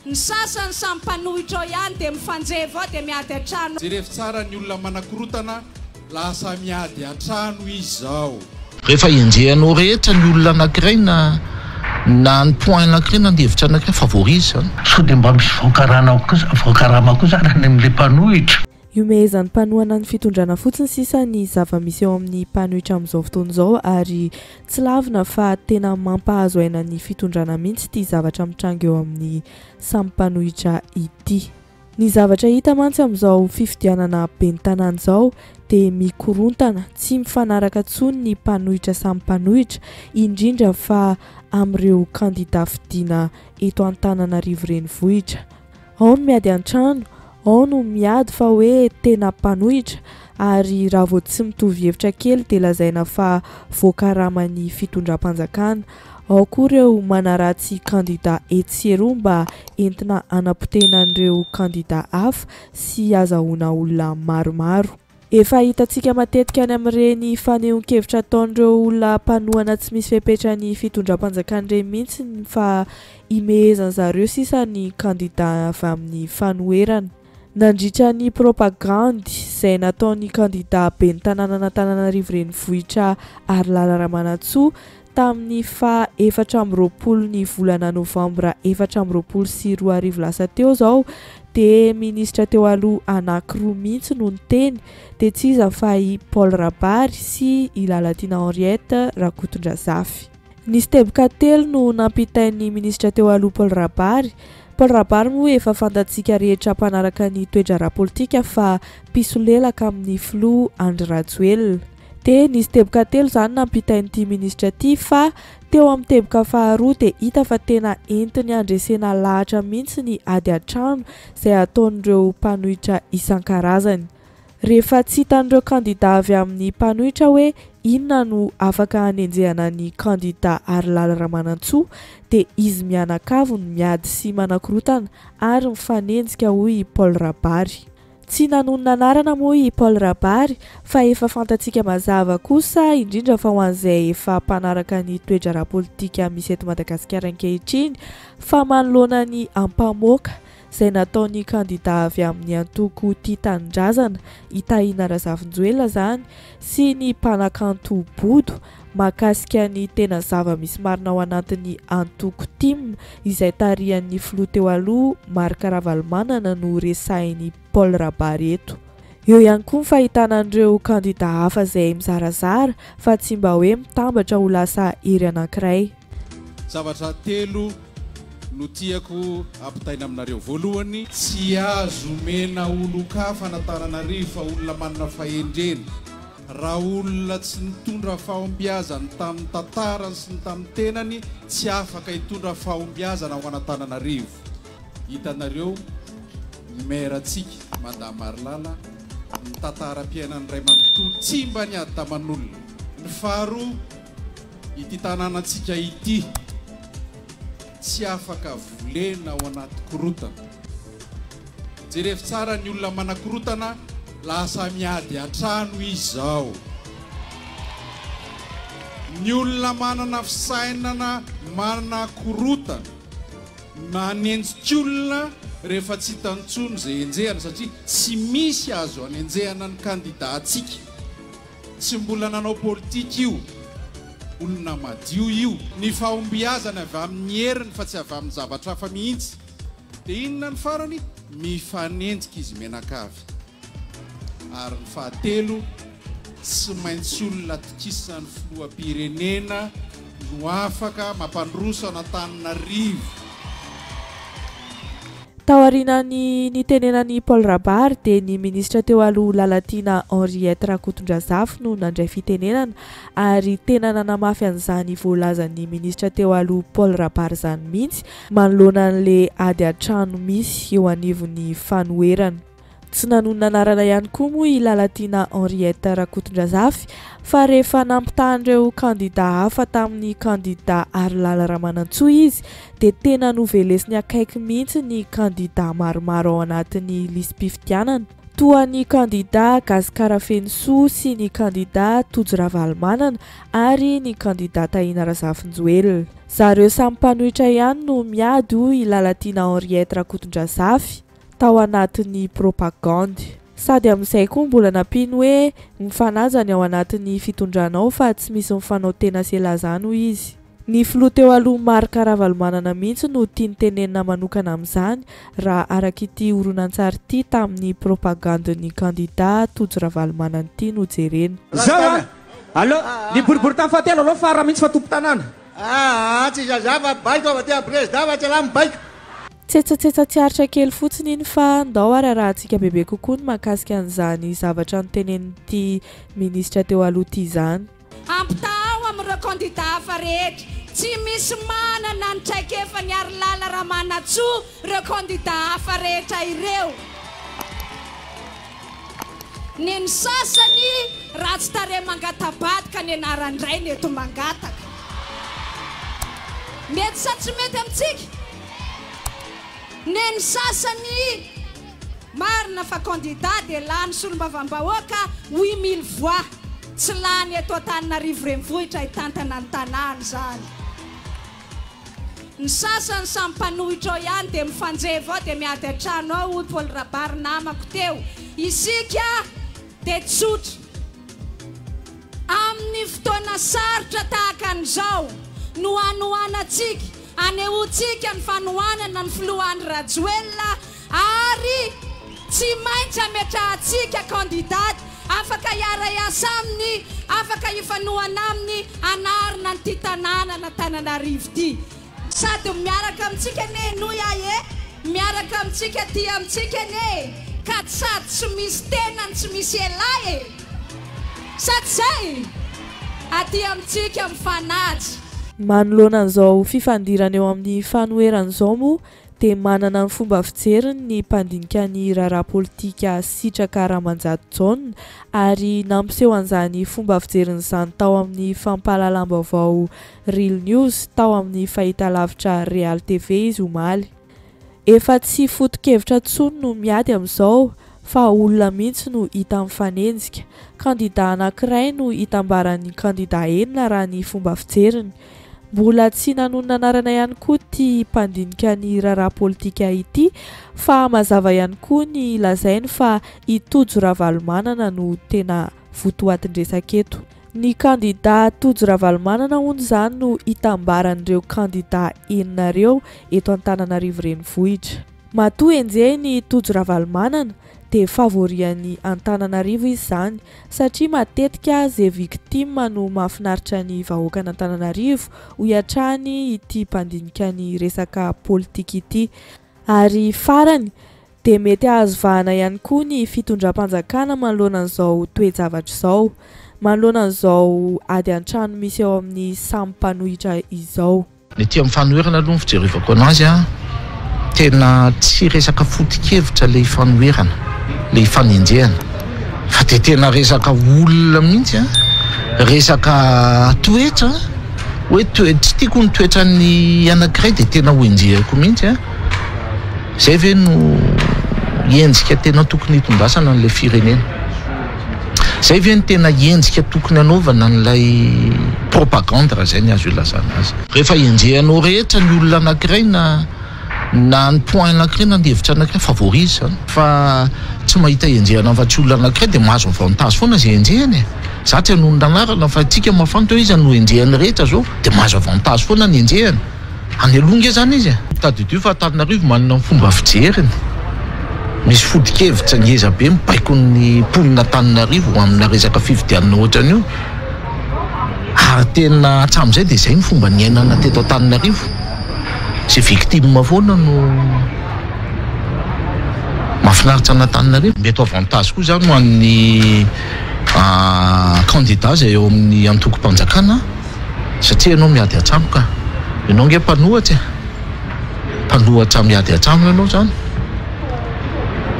Ny sasany samy mpanohitra ao ihany dia mifanjevo ao dia miady an-trano. Jerevo tsara ny olona manakorotana lasa miady an-trano izy zao. Rehefa enjehanao rehetra ny olona anakiray na na ny point anakiray na ny hevitra anakiray favorise zany. Sao dia mba misy voakarana kosa voakarama kosa ary any amin'ilay mpanohitra? Ihomehezan'ny mpanohana ny fitondrana fotsiny sisa ny zava-misy eo amin'ny mpanohitra amin'izao fotoana izao ary tsy lavina fa tena mampahazo aina ny fitondrana mihitsy ity zavatra mitranga eo amin'ny samy mpanohitra ity. Ny zavatra hita mantsy amin'izao fifidianana ben'ny tanàna izao dia mikorontana, tsy mifanaraka intsony ny mpanohitra samy mpanohitra, indrindra fa amin'ireo kandida fidiana eto Antananarivo renivohitra. Ao ny miady an-trano, ao no miady fa hoe tena mpanohitra, ary raha vao tsy mitovy hevitra kely dia lazaina fa voakaraman'ny fitondram-panjakana. Ao koa ireo manaratsy kandida etsy sy eroa mba entina hanapotehina an'ireo kandida hafa sy hazahoana olona maromaro. Efa hitantsika matetika any amin'ireny fanehoan-kevitra ataon'ireo olona mpanohana tsy misy fepetra ny fitondram-panjakana ireny mihitsy ny fa imehezan-zareo sisa ny kandida avy amin'ny fanoherana. Nandritra ny propagandy izay nataon'ny kandida ben'ny tanànan'Antananarivo Renivohitra Harilala Ramanantsoa tamin'ny faha 24 ny volana novambra 2024 lasa teo izao dia minisitra teo aloha anankiroa mihitsy no niteny dia tsy iza fa i Paul Rabary sy i Lalatiana Henriette Rakotondrazafy. Nisy teboka telo no nampitain'ny minisitra teo aloha Paul Rabary. Paul Rabary moa efa fantatsika rehetra mpanaraka ny toe-draharaha politika fa mpisolelaka amin'ny filoha Andry Rajoelina. Dia nisy teboka telo izany nampitain'ity minisitra ity fa teo amin'ny teboka faharoa dia hita fa tena entiny handresena lahatra mihitsy ny ady an-trano izay ataon'ireo mpanohitra isan-karazany. Rehefa tsy hitan'ireo kandida avy amin'ny mpanohitra hoe inona no afaka hanenjehana ny kandida Harilala Ramanantsoa dia izy mianakavy no miady sy manakorontana ary mifanenjika hoy i Paul Rabary. Tsy nanonona anarana moa i Paul Rabary fa efa fantatsika mazava kosa indrindra fa ho an'izay efa mpanaraka ny toe-draharaha politika misy eto Madagasikara ankehitriny fa manoloana ny ampamoaka izay nataon'ny kandida avy amin'ny antoko Tia Tanindrazana, i Tahina Razafinjoelina izany, sy ny mpanakanto Bodo, mahakasika ny tena zava-misy marina ao anatin'ny antoko tim izay tarihan'ny filoha teo aloha Marc Ravalomanana no resahin'i Paul Rabary eto. Eo ihany koa ny fahitana an'ireo kandida hafa izay mizarazara fa tsy mba hoe mitambatra ho lasa hery anankiray. Zavatra telo no tiako ampitaina aminareo. Voalohany, tsy azo omena olon-kafa an'Antananarivo fa olona manana fahendrena. Raha olona tsy nitondra fahombiazany tamin'ny tantarany sy ny tamin'ny tenany, tsy afaka hitondra fahombiazana ho an'Antananarivo. Hitanareo ny maire-ntsika, Madame Marilala, ny tantaram-piainany iray manontolo, tsy mba niady taman'olona. Ny faharoa, Ity tanànantsika ity tsy afaka volena ao anaty korotana. Jerevo tsara ny olona manakorotana lasa miady an-trano izy izao. Ny olona manana fisainana manakorotana, manenjika olona rehefa tsy hitany intsony izay enjehana satria tsy misy azo anenjehana ny kandida-ntsika. Tsy mbola nanao politika io. Olona madio io. Ny fahombiazany avy amin'ny heriny fa tsy avy amin'ny zavatra hafa mihitsy. Dia inona ny farany? Mifanenjika izy mianakavy. Ary ny fahatelo, tsy maintsy olona atokisan'ny filoham-pirenena no afaka mampandroso an'Antananarivo. Taorian'ny nitenenan'i Paul Rabary dia ny minisitra teo aloha Lalatiana Henriette Rakotondrazafy no nandray fitenenana ary tena nanamafy an'izany voalazan'ny minisitra teo aloha Paul Rabary izany mihitsy manoloana an'ilay ady an-trano misy eo anivon'ny fanoherana. Tsy nanonona anarana ihany koa moa i Lalatiana Henriette Rakotondrazafy fa rehefa nampitaha an'ireo kandida hafa tamin'ny kandida Harilala Ramanantsoa izy dia tena novelesiny akaiky mihitsy ny kandida maromaro ao anatin'ny lisi-pifidianana. toa ny kandida Gascar Fenosoa sy ny kandida Tojo Ravalomanana ary ny kandida Tahina Razafinjoelina. Zareo samy mpanohitra ihany no miady hoy i Lalatiana Henriette Rakotondrazafy tao anatin'ny propagandy. Sady amin'izay koa mbola nampiany hoe mifanaja ny ao anatin'ny fitondrana ao fa tsy misy mifanao tena sy elah zany hoy izy. Ny filoha teo aloha Marc Ravalomanana mihitsy no tiany tenenina manokana amin'izany raha araka ity horonantsary ity tamin'ny propagandin'ny kandida Tojo Ravalomanana ity no jerena. Zao an! Aleo, ny boriboritany fahatelo aleo fara mihitsy fa tompon-tanàna. Aa tsy zaza fa baiko avy aty am prezida fa tsy elah mibaiko. Tsetsatsetsa tsy aritra kely fotsiny iny fa ndao ary arahantsika bebe kokoa ny mahakasika an'izany zavatra notenenin'ity minisitra teo aloha ity izany. Ampitahao amin'ireo kandida hafa rehetra, tsy misy manana ny traikefan'i Harilala Ramanantsoa ireo kandida hafa rehetra ireo. Ny ny sasany ratsy tarehy mangata-bady ka ny anaran-drainy eto mangataka. Mety sa tsy mety amintsika? Ny ny sasany marina fa candidat dia lany solombavambahoaka 8000 voix. Tsy lany eto Antananarivo renivohitra hitantana ny tanàna izany. Ny sasany samy mpanohitra ao ihany dia mifanjevo ao dia miady an-trano ao hoy Paul Rabary namako teo. Isika dia tsotra. Amin'ny fotoana sarotra tahaka an'izao no hanohanantsika, hanehoantsika ny fanohanana ny filoha Andry Rajoelina ary tsy maintsy hametrahantsika candidat afaka hiara-hiasa aminy, afaka hifanohana aminy hanarina an'ity tanànan'Antananarivo ity. Sady miaraka amintsika anie henoy ahy e, miaraka amintsika aty amintsika anie e, ka sady tsy misy tenany tsy misy elah e! Sa tsy zay? Aty amintsika mifanaja. Manoloana an'izao fifandirana eo amin'ny fanoherana izao moa dia manana ny fomba fijeriny ny mpandinika ny raharaha politika Sitraka Ramanjato Jaona ary nampiseho an'izany fomba fijeriny izany tao amin'ny fampahalalam-baovao Real News tao amin'ny fahitalavitra Real TV izy omaly. Efa tsy foto-kevitra intsony no miady amin'izao fa olona mihitsy no hita mifanenjika. Kandida anankiray no hitambaran'ny kandida enina raha ny fomba fijeriny. Mbola tsy nanonona anarana ihany koa ity mpandinika ny raharaha politika ity fa mazava ihany koa ny lazainy fa i Tojo Ravalomanana no tena votoatin-dresaka eto. Ny kandida Tojo Ravalomanana hono izany no hitambaran'ireo kandida enina ireo eto Antananarivo Renivohitra. Matoa enjehiny i Tojo Ravalomanana dia favori an'i Antananarivo izy izany satria matetika ze victime no mahafinaritra ny vahoakan'Antananarivo hoy hatrany ity mpandinika ny resaka politika ity. Ary farany dia mety hahazo vahana ihany koa ny fitondram-panjakana manoloana an'izao toe-javatra izao, manoloana an'izao ady an-trano misy eo amin'ny samy mpanohitra izao. Ny aty amin'ny fanoherana aloha ny fijerevako anazy an, tena tsy resaka foto-kevitra ilay fanoherana, ilay fanenjehana fa dia tena resaka olona mihitsy an, resaka toetra hoe toe- tsy tiako ny toetran'ny anankiray dia tena ho enjehiko mihitsy an, izay ve no endrika tena tokony hitondrasana an'ilay firenena? Zay ve no tena endrika tokony hanaovana an'ilay propagande raha zay ny azo ilazana azy. Rehefa enjehanao rehetra ny olona anakiray na na ny point anakiray na ny hevitra anakiray favorise zany. Fa tsy mahita enjehana afa-tsy olona anakiray dia mahazo avantage foana zay enjehany e. Za tsy hanonona anarana fa tsika mahafantatra hoe iza no enjehany rehetra zao dia mahazo avantage foana ny enjehany. Any aloha nge zany izy e! Tadidio fa Antananarivo manana ny fomba fijeriny. Misy foto-kevitra ngeza be mibaiko ny mponin'Antananarivo ho amina resaka fifidianana ohatran'io. Ary tena hatramin'izay dia izay ny fomba niainana teto Antananarivo. Izay victime foana no mahafinaritra an'Antananarivo. Mety ho avantage koa izany ho an'ny candidat izay eo amin'ny antokom-panjakana. Satria ianao miady an-trano ka. Ianao ange mpanohatra e. Mpanohatra miady an-trano ianao izany.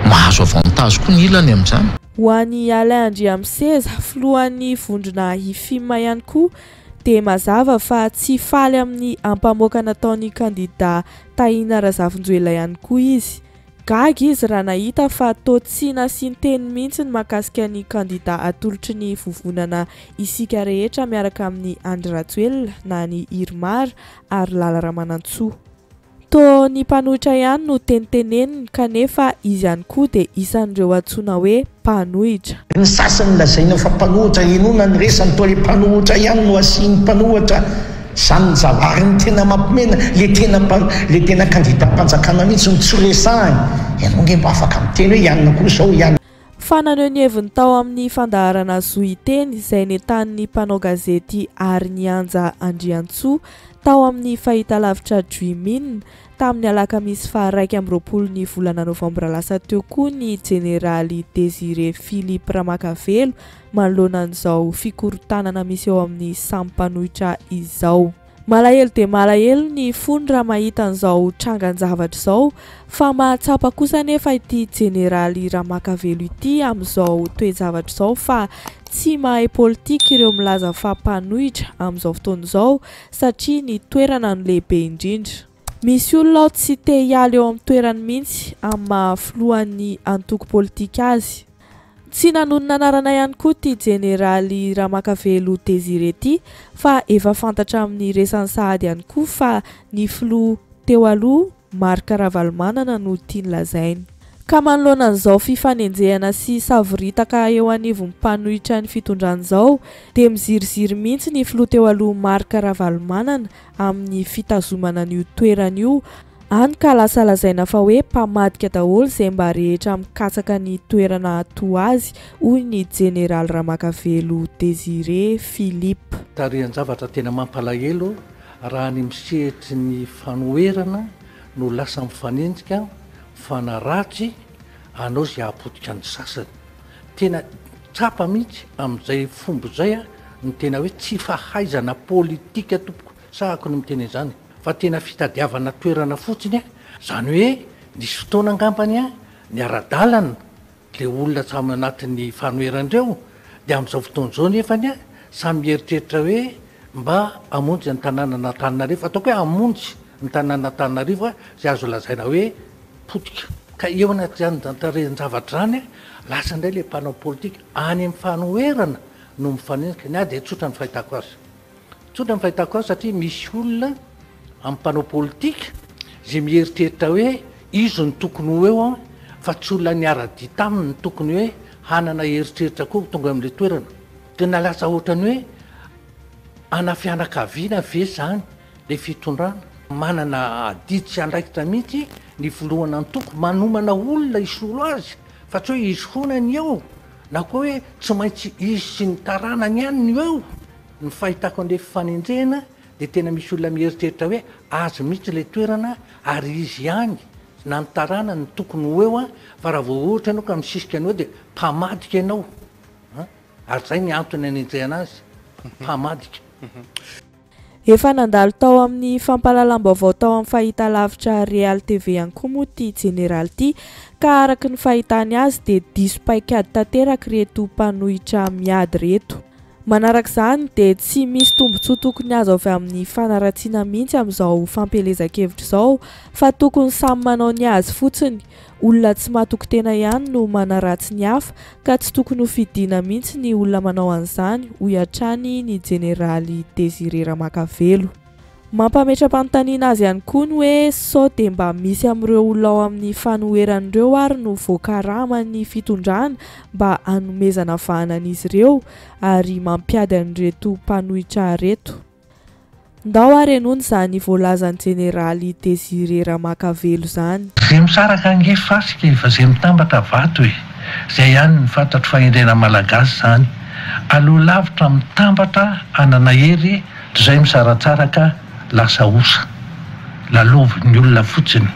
Mahazo avantage koa ny ilany amin'izany. Ho an'i Alain Andriamiseza, filohan'ny vondrona Ifim ihany koa dia mazava fa tsy faly amin'ny ampamoaka nataon'ny kandida Tahina Razafinjoelina ihany koa izy. Gaga izy raha nahita fa toa tsy nasian-teny mihitsy ny mahakasika ny kandida atolotry ny vovonana Isika Rehetra miaraka amin'i Andry Rajoelina na ny Irmar ary Lala Ramanantsoa. Toa ny mpanohitra ihany no teniteneniny kanefa izy ihany koa dia isan'ireo antsoina hoe mpanohitra. Ny sasany lazaina fa mpanohitra henoina ny resany toa le mpanohitra ihany no asiany mpanohitra zany ny zava ary ny tena mampimena le tena le tena kandida mpanjakana mihitsy no tsy resahiny ianao nge mba afaka miteny hoe ianona koa zao ianona Fa naneho ny heviny tao amin'ny fandaharana Zo Hiteny izay nentanin'ny mpanao gazety Harinianja Andriantsoa tao amin'ny fahitalavitra Dreamin Tamin'ny alakamisy faha 21 ny volana novambra lasa teo koa ny jeneraly Désiré Philippe Ramakavelo manoloana an'izao fikorontanana misy eo amin'ny samy mpanohitra izao. Malahelo dia malahelo ny fony raha mahita an'izao trangan-javatra izao fa mahatsapa kosa anefa ity jeneraly Ramakavelo ity amin'izao toe-javatra izao fa tsy mahay politika ireo milaza fa mpanohitra amin'izao fotoana izao satria ny toerana no lehibe indrindra. Misy olona ao tsy te hiala eo amin'ny toerany mihitsy amin'ny maha filohan'ny antoko politika azy. Tsy nanonona anarana ihany koa ity jeneraly Ramakavelo Désiré ity fa efa fantatra amin'ny resany sahady ihany koa fa ny filoha teo aloha Marc Ravalomanana no tiany lazaina. Ka manoloana an'izao fifanenjehana sy savoritaka eo anivon'ny mpanohitra ny fitondrana izao dia miziriziry mihitsy ny filoha teo aloha Marc Ravalomanana amin'ny fitazomana an'io toerana io, hany ka lasa lazaina fa hoe mpamadika daholo izay mba rehetra mikatsaka ny toerana toa azy, hoy ny jeneraly Ramakavelo Désiré Philippe. Tarehin-javatra tena mampalahelo raha ny misehatry ny fanoherana no lasa mifanenjika, mifanaratsy, hanao izay hahapotika ny sasany. Tena tsapa mihitsy amin'izay fomba izay ny tena hoe tsy fahaizana politika tompoko, sahako ny miteny an'izany, fa tena fitadiavana toerana fotsiny, izany hoe nisy fotoana angambany niara-dalana Le olona samy anatin'ny fanoherana ireo dia amin'izao fotoana izao nefany samy mieritreritra hoe mba hamonjy ny tanànan'Antananarivo, ataoko hoe hamonjy ny tanànan'Antananarivo izay azo lazaina hoe potika. Ka eo anatin'izany tarehin-javatra izany, lasa indray ilay mpanao politika any amin'ny fanoherana no mifanenjika. Ny ahy dia tsotra ny fahitako azy. Tsotra ny fahitako azy satria misy olona amin'ny mpanao politika izay mieritreritra hoe izy no tokony ho eo an, fa tsy olona niara-dia taminy no tokony hoe hanana eritreritra koa ho tonga eo amin'ilay toerana. Tena lasa ohatran'ny hoe ana fianakaviana ve izany ilay fitondrana? Manana adidy sy andraikitra mihitsy ny filohan'antoko manomana olona hisolo azy fa tsy hoe izy foana ny eo na koa hoe tsy maintsy izy sy ny taranany ihany no eo. Ny fahitako an'ilay fifanenjehana dia tena misy olona mieritreritra hoe azy mihitsy ilay toerana ary izy ihany na ny taranany no tokony ho eo fa raha vao ohatra ianao ka misisika ny eo dia mpamadika ianao an! Ary izay ny antony anenjehana azy, mpamadika. Efa nandalo tao amin'ny fampahalalam-baovao tao amin'ny fahitalavitra Real TV ihany koa moa ity jeneraly ity ka araka ny fahitany azy dia diso paikady tanteraka ireto mpanohitra miady ireto. Manaraka izany dia tsy misy tombontsoa tokony azo avy amin'ny fanaratsiana mihitsy amin'izao fampielezan-kevitra izao fa tokony samy manao ny azy fotsiny. Olona tsy matoky tena ihany no manaratsy ny hafa ka tsy tokony ho fidiana mihitsy ny olona manao an'izany, hoy hatrany ny jeneraly Désiré Ramakavelo. Mampametra-panontaniana azy ihany koa ny hoe sao dia mba misy amin'ireo olona ao amin'ny fanoherana ireo ary no voakaraman'ny fitondrana mba hanomezana vahana an'izy ireo ary mampiady an'ireto mpanohitra ireto. Ndao ary henoina izany voalazan'ny jeneraly Désiré Ramakavelo izany. Ze misaraka ange fasika e fa ze mitambatra vato e! Zay ihany ny fantatro fahendrena malagasy zany. Aleo lavitra mitambatra hanana hery Zay misaratsaraka lasa osa. Lalaovin'ny olona fotsiny.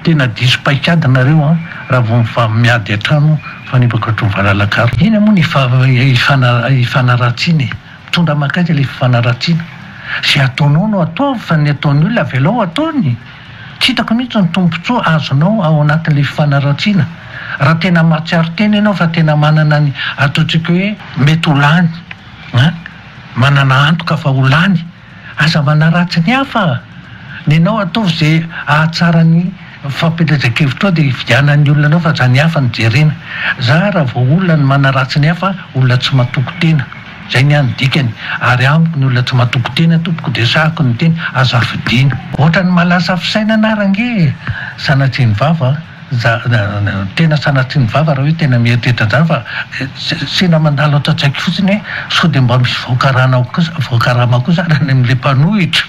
Tena diso paikady nareo an, raha vao mifa miady an-trano mifanipaka ohatran'ny valalakara. Inona moa ny ifanaratsiana e? Mitondra mankaiza ilay fifanaratsiana? Izay ataonao no ataovy fa ny ataon'ny olona avelao ataony. Tsy hitako mihitsy ny tombotsoa azonao ao anatin'ilay fifanaratsiana. Raha tena mahatsiaro tena ianao fa tena manana ny ataontsika hoe mety ho lany an! Manana antoka fa ho lany. Aza manaratsy ny hafa a! Nenao ataovy ze ahatsara ny Fampielezan-kevitra ao dia hividianan'ny olona anao fa aza ny hafa no jerena. Za raha vao olona no manaratsy ny hafa, olona tsy matoky tena. Zay ny ahy ny dikany. Ary amiko ny olona tsy matoky tena tompoko dia sahako ny miteny, aza fidiana. Ohatran'ny mahalasa fisainana ary ange e! Sanatria ny vava a! Za tena sanatria ny vava raha hoe tena mieritreritra an'izany fa sendra mandalo ato an-tsaiko fotsiny hoe sao dia mba misy voakarana kosa voakarama kosa ary any amin'ilay mpanohitra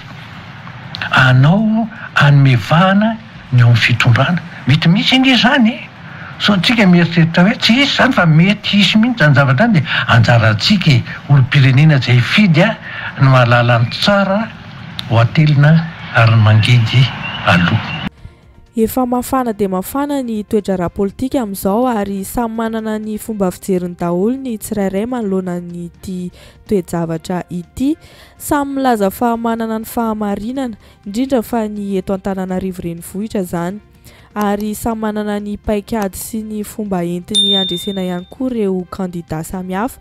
anao hanome vahana ny ao amin'ny fitondrana. Mety misy ange izany e! Sao tsika mieritreritra hoe tsy hisy izany fa mety hisy mihitsy izany zavatra izany dia anjarantsika e, olom-pirenena izay hifidy no mahalala ny tsara ho atelina ary ny mangidy aloha. Efa mafana dia mafana ny toe-draharaha politika amin'izao ary samy manana ny fomba fijeriny daholo ny tsirairay manoloana an'ity toe-javatra ity. Samy milaza fa manana ny fahamarinana, indrindra fa ny eto Antananarivo renivohitra izany. Ary samy manana ny paikady sy ny fomba entiny handresena ihany koa ireo kandida samihafa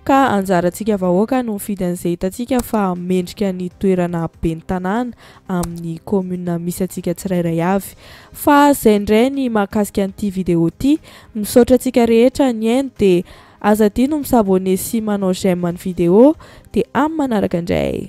ka anjarantsika vahoaka no mifidy an'izay hitantsika fa mendrika ny toerana ben'ny tanàna amin'ny commune misy antsika tsirairay avy. Fa zay indray ny mahakasika an'ity vidéo ity. Misaotra antsika rehetra nihaino dia aza adino mi-s'abonner sy manao j'aime ny vidéo dia amin'ny manaraka indray.